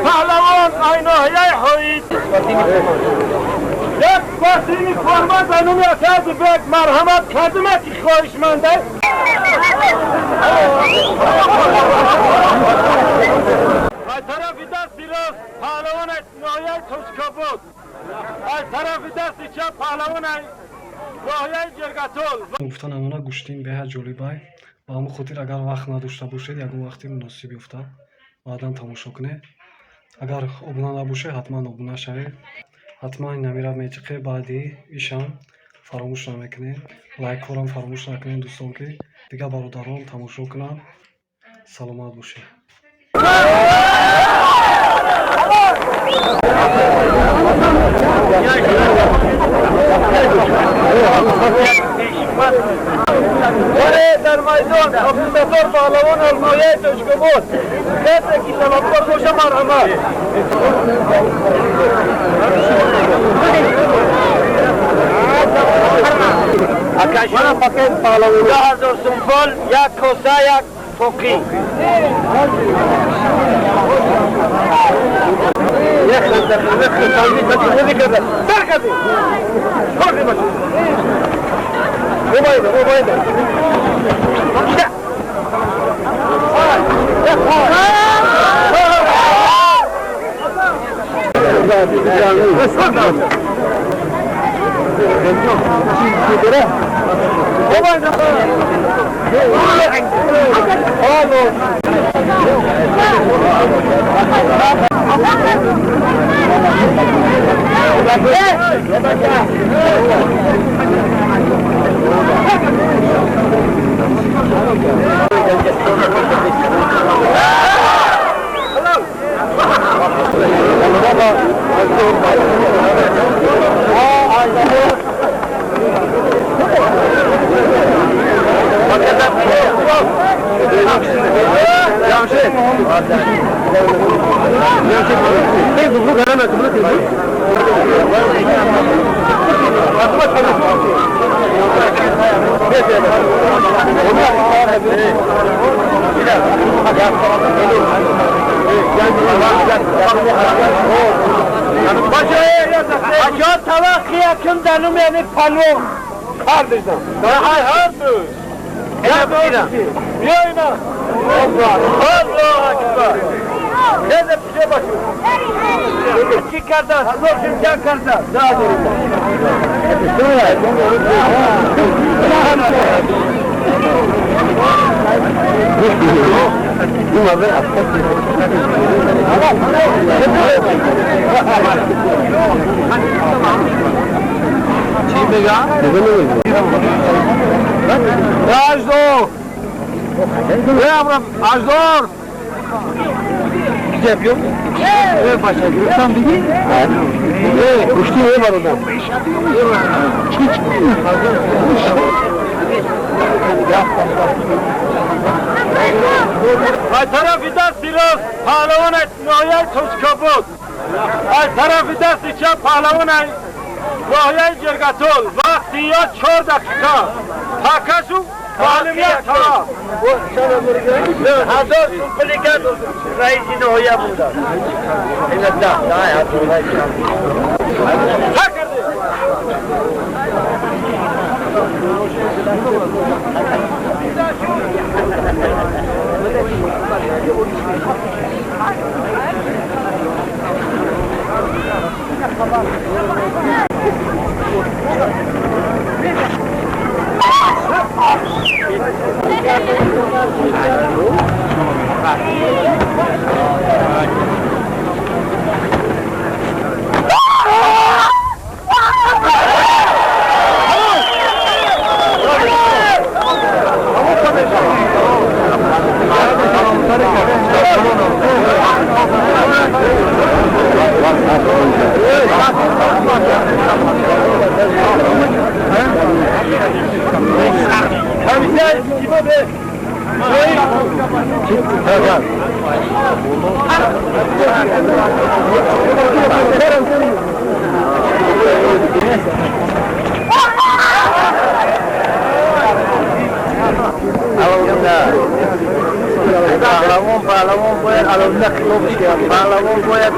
Паҳлавон ай ноҳияи Ҳоид як костюми форма ба номи Асадбек марҳамат кардима, ки хоҳишманда. Аз тарафи дасти рост паҳлавон ноҳияи Тоҷикобод, аз тарафи дасти чап паҳлавон ноҳияи Ҷиргатол. Гуфта намона, гӯштин беҳад ҷолибай. Ба ҳамон хотир, агар вақт надошта бошед, ягон вақти муносиб ёфта баъдан тамошо кунед. Агар обуна набошед, ҳатман обуна шавед. Ҳатман инамира мечиқе, баъди ишам фаромӯш намекунед. Лайкҳорам фаромӯш накунед, дӯстон, ки дигар бародарон тамошо кунанд. Саломат бошед. Дар майдон Абдусаттор паҳлавон аз ноҳияи Тоҷикобод. Касе ки талабкор боша, марҳамат. Акашона пакет паҳлавон 10,000 сум пул, як коса, як тоқӣ. Aşağı tavak yakın danım yani palo. Kardeşim. Hay hardu. Ya Allah. Allah akbar. Ne de bir şey bakıyor. İki kardeş, zor kardeş. Daha doğru. Ajdor! Ajdor! Yapıyor. Evet başa giriyorsan bir Evet, uçtu ne var orada? Аз тарафи дасти рост паҳлавон ноҳияи Тоҷикобод, аз тарафи дасти чап паҳлавон ноҳияи Ҷиргатол. Вақти ё 4 дақиқа. Ҳакашу маълум як тараф. 1000 сум пули кард, раиси ноҳия буда. Ина да, да, ҳа карде. پهلوان باید علاوه خلاف شه، پهلوان باید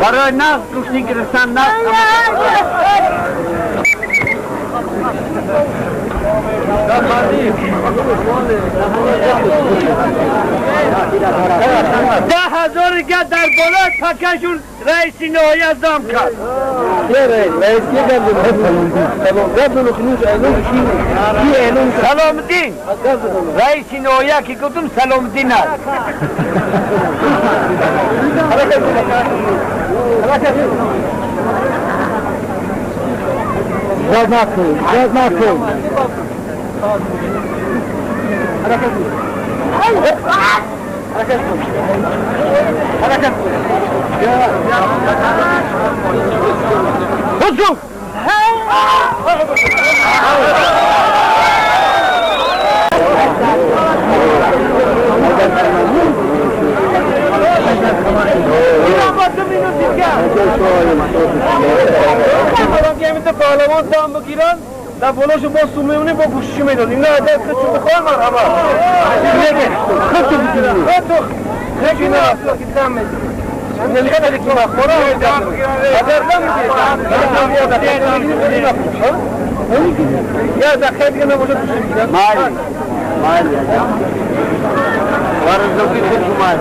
برای نفس گوشتی گرفتن نفس. 10,000 دیگه در بالای پکشون رئیس نهایت زم کرد. سلام الدین رئیس نهایت که گفتم سلام الدین است. زیاد نکن. حرکت کن. حضور. پهلوان دم بگیرن در بالاشو با سومیونی با گوشی میداد. اینا اگر خودشو بخوان مرحبا. خودشو بگیرن. خودشو اینا که دم میدید. یا دقیقه دیگه نباشه گوشی میگیرن. مالی مالی ورزوکی خودشو مالی.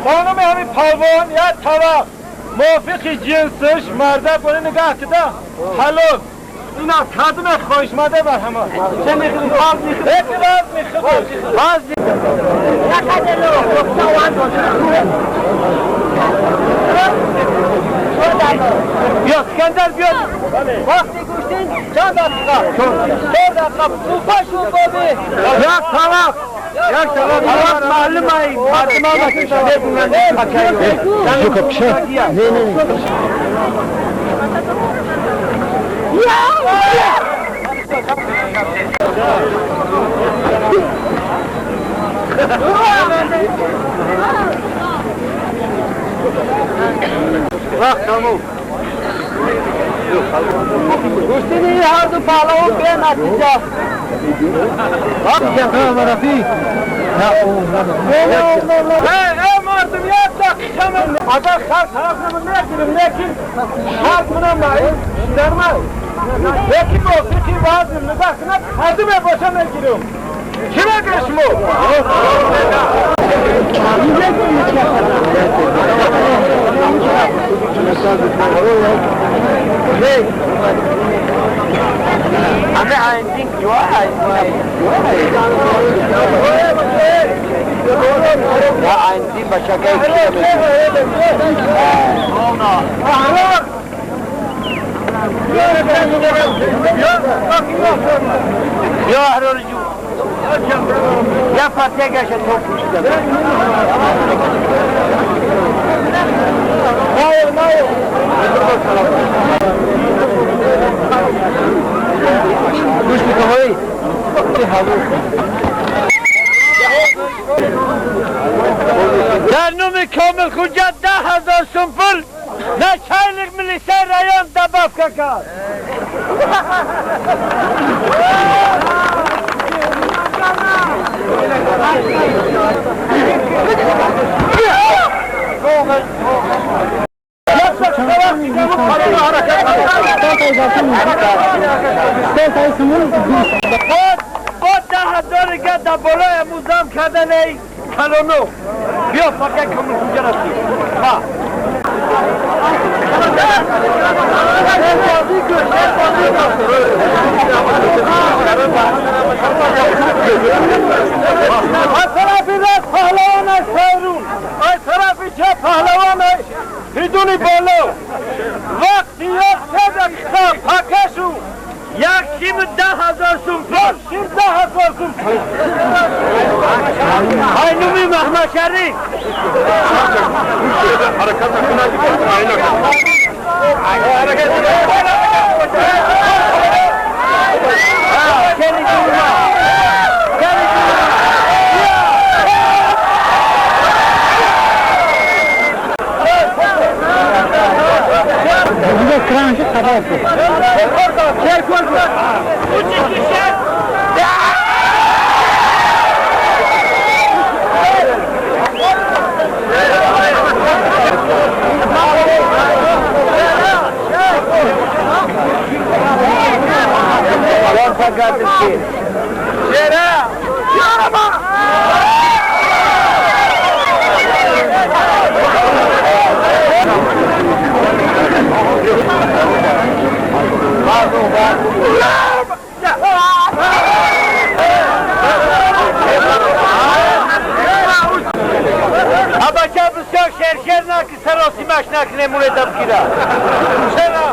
خانم همین پهلوان یا طلاق موافق جنسش مرده کنه نگاه کده حلال اینا کدوم خواهش مده بر همه چه میخواد باز میخواد باز بیا اسکندر بیا. وقتی گوشتین چند دقیقه 4 دقیقه صوفه شو بابی یک طلاق یک طلاق معلومه مردم وقت تموم. گوشتین هر دو پهلوان به نتیجه. ای مردم یک دقیقه من اگر خلق طرف نمون نگیرم لیکن خلق منم معیم درمه لیکن موافقی وزن نگاه کنه هردو باشه نگیرم. کی میگیره شما؟ همه آیندین یا آیندین بچه یا احرار جو یا فاتحه گشت تو پوشیده. گوش میکنی؟ در نوم کامل خوجه 10,000 سوم پول начальник милиция район добавка кард. با 10,000 گه در بالای موزم کردن ای کلونو بیا فقط کمون کجا رفتی ها از طرفی راست پهلوان است پیرون، از طرفی چپ پهلوان بدون بالا. وقتی 1 دقیقه پکشو 110,000 سوم پول 110,000 سوم پول. اینومی محمد شریف ابا بسیار شرشر نکی سراسیمش نکنه مونه دبگیره چرا؟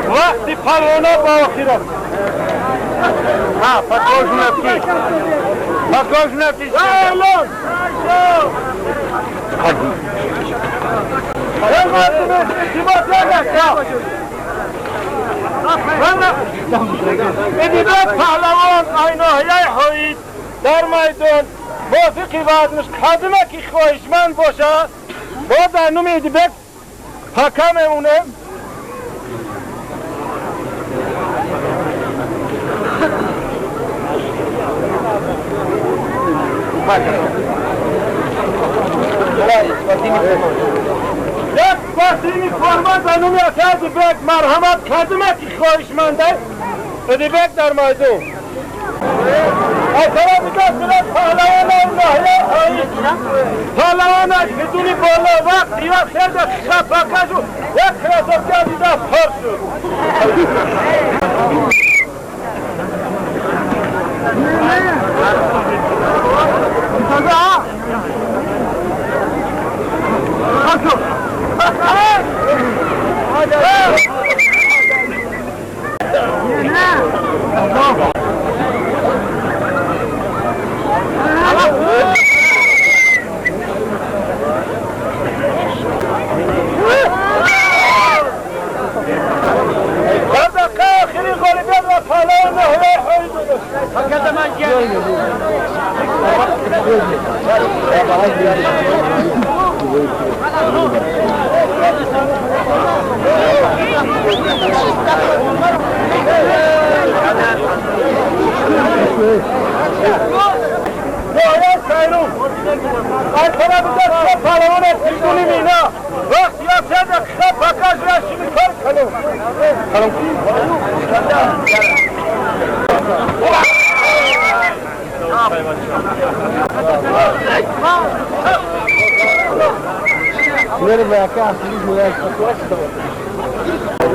وقتی پروانه با آخرت ها پتروش نفتی پتروش نفتی اعلان پهلوان ایناهیه هایید در میدان موافقی وزنش قدمه که خواهشمند باشه با در نوم ایدیبک حکم اونه. یک وقتی فرمان در نوم ایدیبک مرحمت قدمه که خواهشمنده ایدیبک در میدان. پهلوان بدون بالا وقت یا سه دقیقه پکش و یک کراسوفکی دیده پر شد.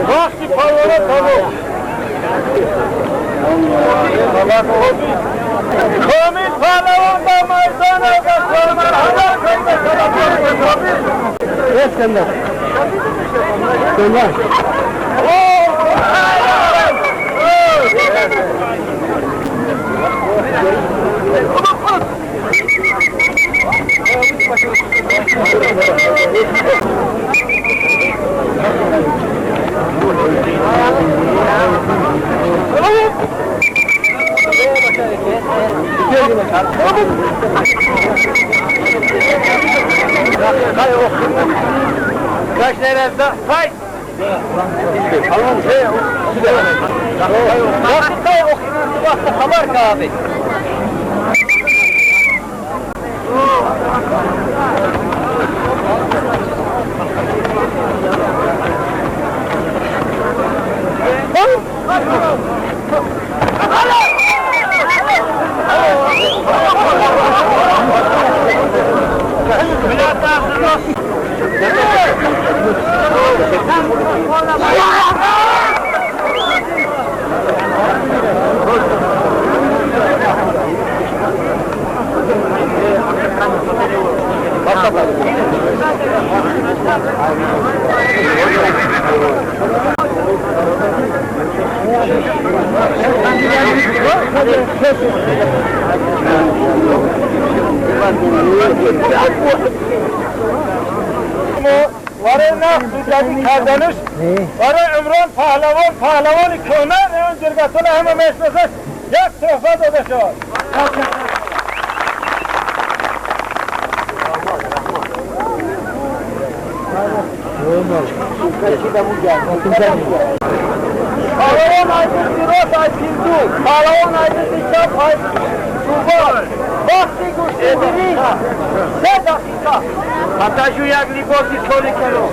وقتی پروانه تمام کامل پهلوان با میدان اگر مرحبا اسکندر برای نفس جدید کردنش برای عمران پهلوان پهلوان کهنه اون جرگتون همه میشناسه یک تحفه داده شد. پهلوان عزیز راست از پیلدو، پهلوان عزیز چپ از دوبار. وقتی گوشتی 3 دقیقه حتی شو یک لباسی چولی کرو.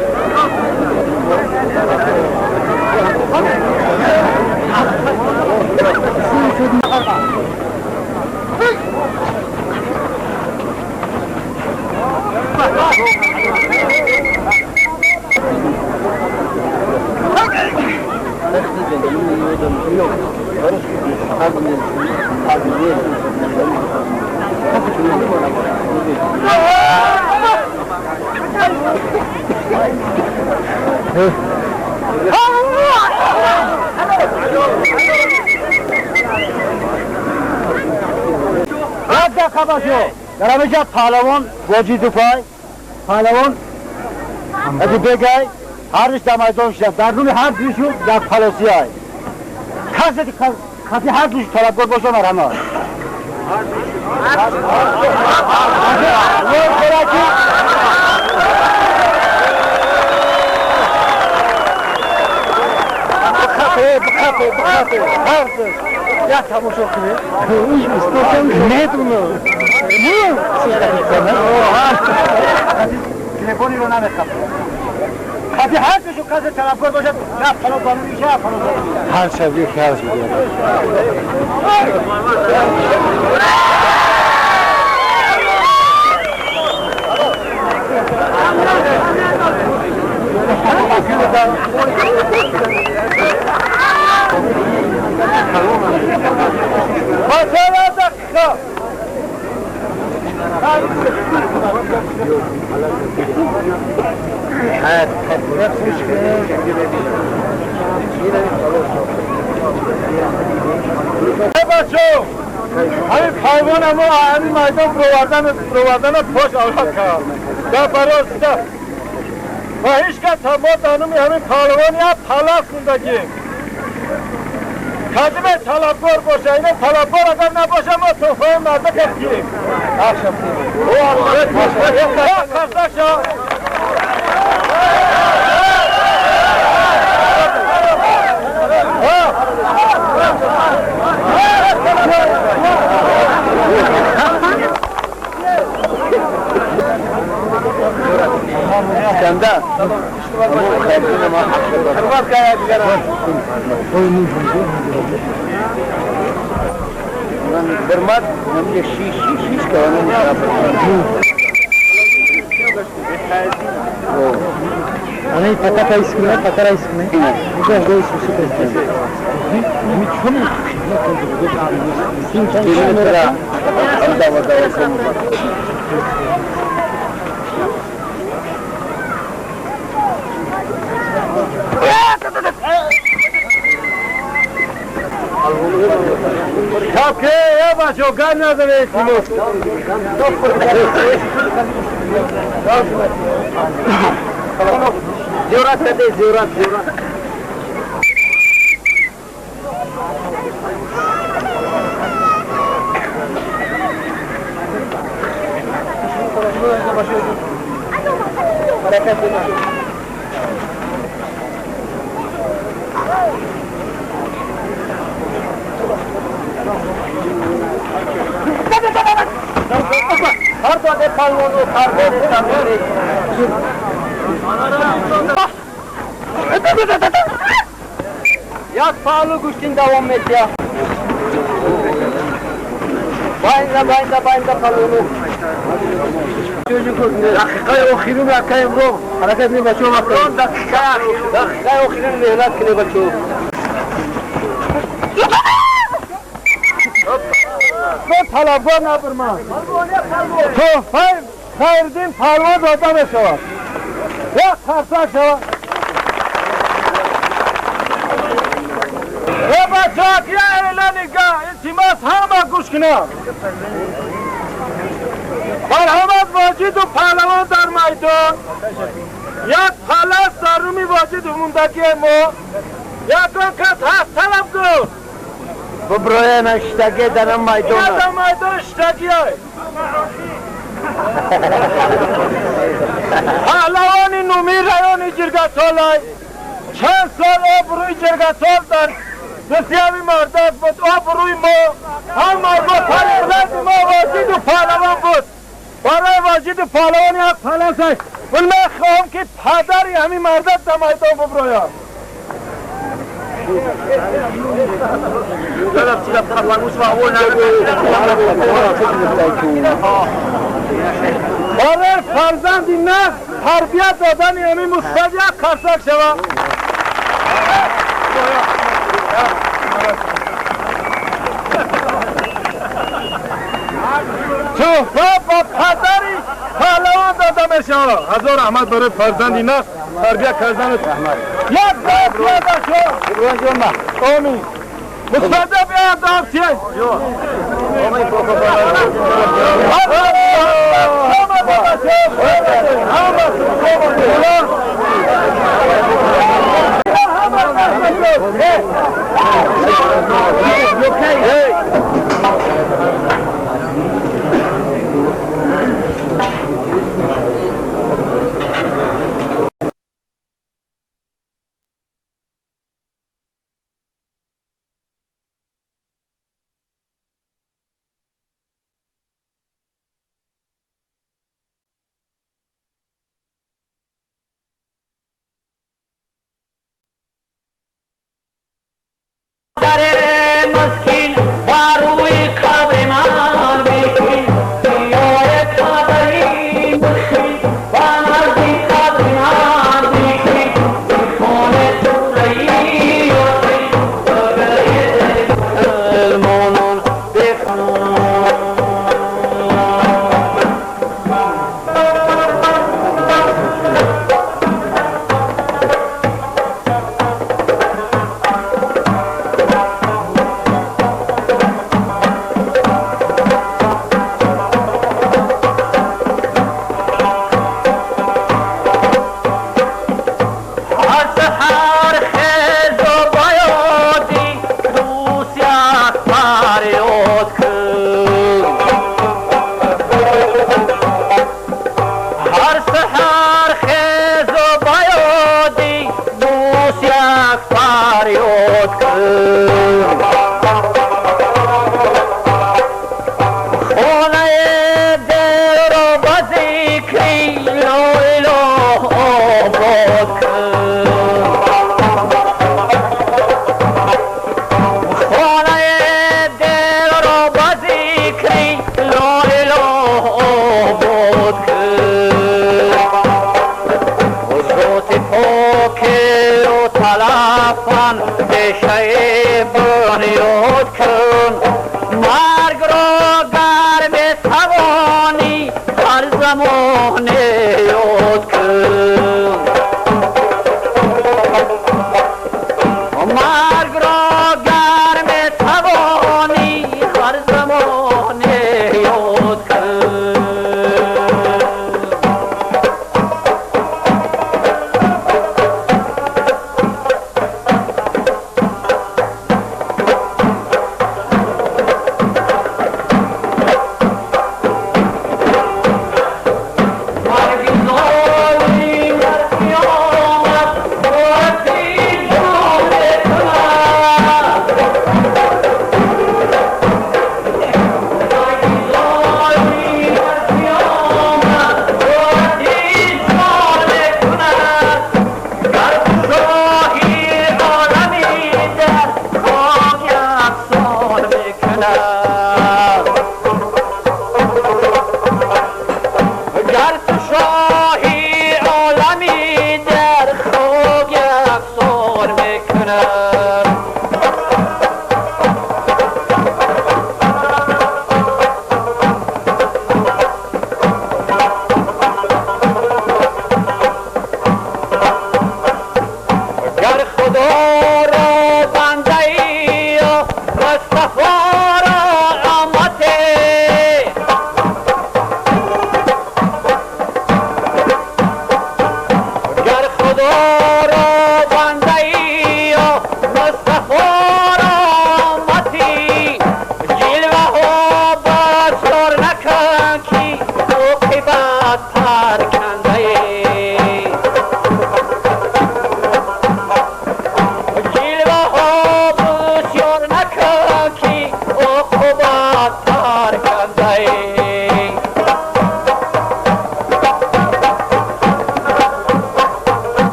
در پهلوان واجد پای پهلوان از بگای هر روز در میدان شدم در روی هر دوشون در پلاسی های کسی هر دوش طلبگار باشه مرحمت بخاطر هر دوش یا تماشا کنه ندونم تلفنی رو نمیخوام. Хати ҳар кашу касе талабкор бошад, рафт фалон қонун меша, фалон. Ҳар шаб як ҳарс мегӯяд. Бачаҳо дақиқа. Бачо, ҳамин пайвона мо ҳамин майдон провардан пош авлад кард. Да бароз да. Ва ҳеҷ кас мо дануми ҳамин паҳлавон як палас кундагим. Кадиме талабгор боша, ино талабгор агар набоша, мо тӯҳфаи мардакат гирем. Қарсак. Bermat namanya shish shish kawan Ана паката искме, пакара искме. Муга гой сусу Капке, я бачо, ган надо тимос. Зеврат каде, зеврат, зеврат. Як паҳлу гӯштин давом метия. Байнда, байнда, байнда паҳлуну. Дақиқаи охирин ака имрӯз ҳаракат кунед бачаҳо вақт. Дақиқаи охирин меҳнат кунед бачаҳо. То талабгор набурман. Тӯҳфаи Хайриддин паҳлавон дода мешавад. Як қарсак шавад. Э бачаҳо, я эълони га, илтимос ҳама гӯш кунад. Марҳамат Воҷиду паҳлавон дар майдон. Як палас дар руми Воҷиду мондагии мо. Ягон кас ҳаст талабгор. Буброя наштаге дар майдон. Дар майдон штагиай. Паҳлавони нуми райони Ҷиргатолай чанд сол обрӯи Ҷиргатол дар дастияви мардак буд, обрӯи мо ҳама бо пари мо Воҷиду паҳлавон буд. Барои Воҷиду паҳлавон як паласай. Вал ман хоҳам ки падари ҳамин мардак дар майдон буброяд. Барои фарзанди нафс тарбият додани ҳамин мусбат як қарсак шавад. Тӯҳфа ба падари паҳлавон дода мешавад. Ҳазор раҳмат барои фарзанди нафс тарбия карданат. Як бор пиёда шо. Омин. Мустафа биё дам тие. Hey! جان یاد کن مرگ را گر بتوانی هر زمان یاد کن مرگ را گر بتوانی هر زمان یاد کن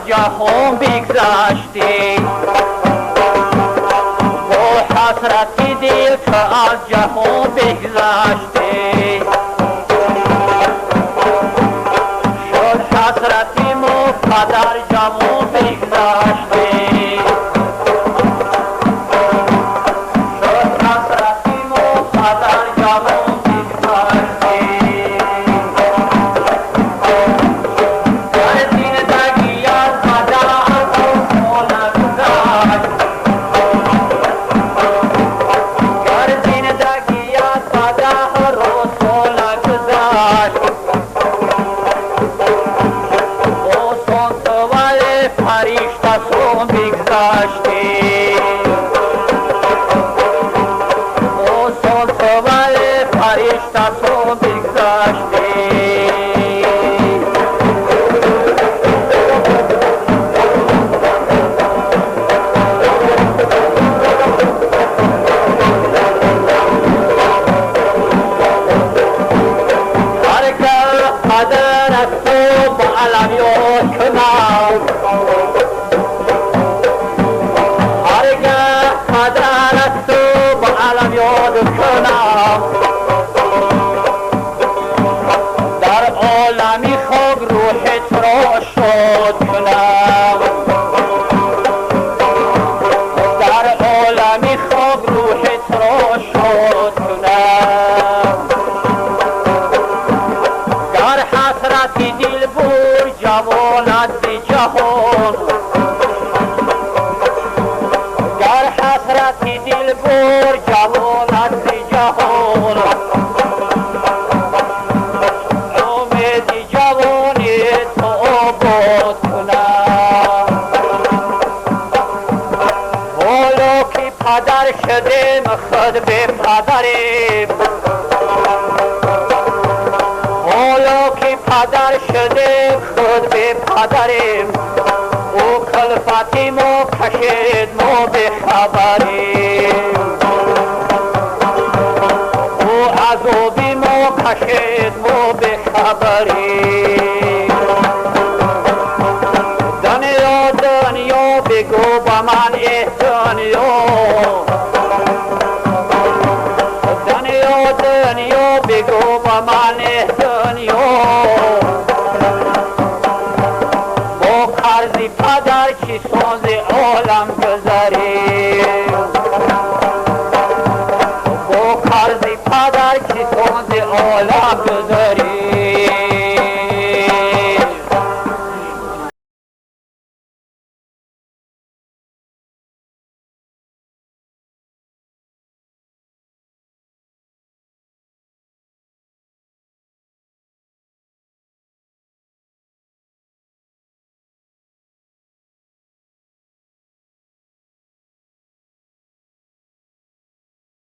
جهان بگذشتی با حسرت دل که از جهان بگذشتی شد حسرت ما پدر جوان بگذشتی شد حسرت ما پدر جوان بگذشتی در عالمی خاک روحت را شاد کنم در عالمی خاک روحت را شاد کنم گر حسرت دل بر جوانت جهان گر حسرت دل بر جوانت جهان امید جوانی تو آباد کنم حالا که پدر شدیم خود به پدریم حالا که پدر شدیم خود به پدریم او کلفتی ما کشید ما به خبریم او عذابی ما کشید ما به خبریم دنیا دنیا بگو با من ای دنیا دنیا دنیا بگو با من ای دنیا Ҳар ки соз.